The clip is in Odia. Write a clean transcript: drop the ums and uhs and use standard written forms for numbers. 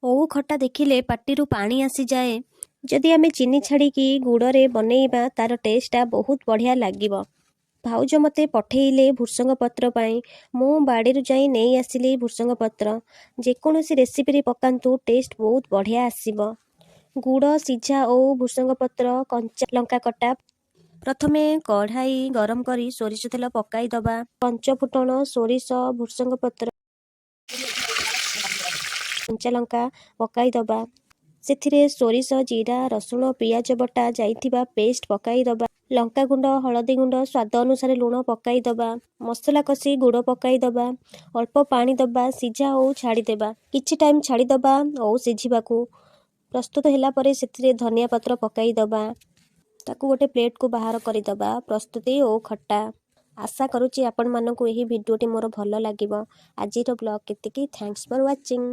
ଓଉ ଖଟା ଦେଖିଲେ ପାଟିରୁ ପାଣି ଆସିଯାଏ। ଯଦି ଆମେ ଚିନି ଛାଡ଼ିକି ଗୁଡ଼ରେ ବନେଇବା, ତାର ଟେଷ୍ଟଟା ବହୁତ ବଢ଼ିଆ ଲାଗିବ। ଭାଉଜ ମୋତେ ପଠେଇଲେ ଭୃସଙ୍ଗ ପତ୍ର ପାଇଁ। ମୁଁ ବାଡ଼ିରୁ ଯାଇ ନେଇ ଆସିଲି ଭୃସଙ୍ଗ ପତ୍ର। ଯେକୌଣସି ରେସିପିରେ ପକାନ୍ତୁ, ଟେଷ୍ଟ ବହୁତ ବଢ଼ିଆ ଆସିବ। ଗୁଡ଼, ସିଝା ଓଉ, ଭୃସଙ୍ଗ ପତ୍ର, କଞ୍ଚା ଲଙ୍କା କଟା। ପ୍ରଥମେ କଢ଼ାଇ ଗରମ କରି ସୋରିଷ ତେଲ ପକାଇଦେବା। ପଞ୍ଚ ଫୁଟଣ, ସୋରିଷ, ଭୃସଙ୍ଗ ପତ୍ର, କଞ୍ଚା ଲଙ୍କା ପକାଇଦେବା। ସେଥିରେ ସୋରିଷ, ଜିରା, ରସୁଣ, ପିଆଜ ବଟା ଯାଇଥିବା ପେଷ୍ଟ ପକାଇଦେବା। ଲଙ୍କାଗୁଣ୍ଡ, ହଳଦୀ ଗୁଣ୍ଡ, ସ୍ୱାଦ ଅନୁସାରେ ଲୁଣ ପକାଇଦେବା। ମସଲା କଷି ଗୁଡ଼ ପକାଇଦେବା। ଅଳ୍ପ ପାଣି ଦେବା। ସିଝା ଓଉ ଛାଡ଼ିଦେବା। କିଛି ଟାଇମ୍ ଛାଡ଼ିଦେବା ଓଉ ସିଝିବାକୁ। ପ୍ରସ୍ତୁତ ହେଲା ପରେ ସେଥିରେ ଧନିଆ ପତ୍ର ପକାଇଦେବା। ତାକୁ ଗୋଟେ ପ୍ଲେଟ୍କୁ ବାହାର କରିଦେବା। ପ୍ରସ୍ତୁତି ଓଉ ଖଟା। ଆଶା କରୁଛି ଆପଣମାନଙ୍କୁ ଏହି ଭିଡ଼ିଓଟି ମୋର ଭଲ ଲାଗିବ। ଆଜିର ବ୍ଲଗ୍ ଏତିକି। Thanks for watching.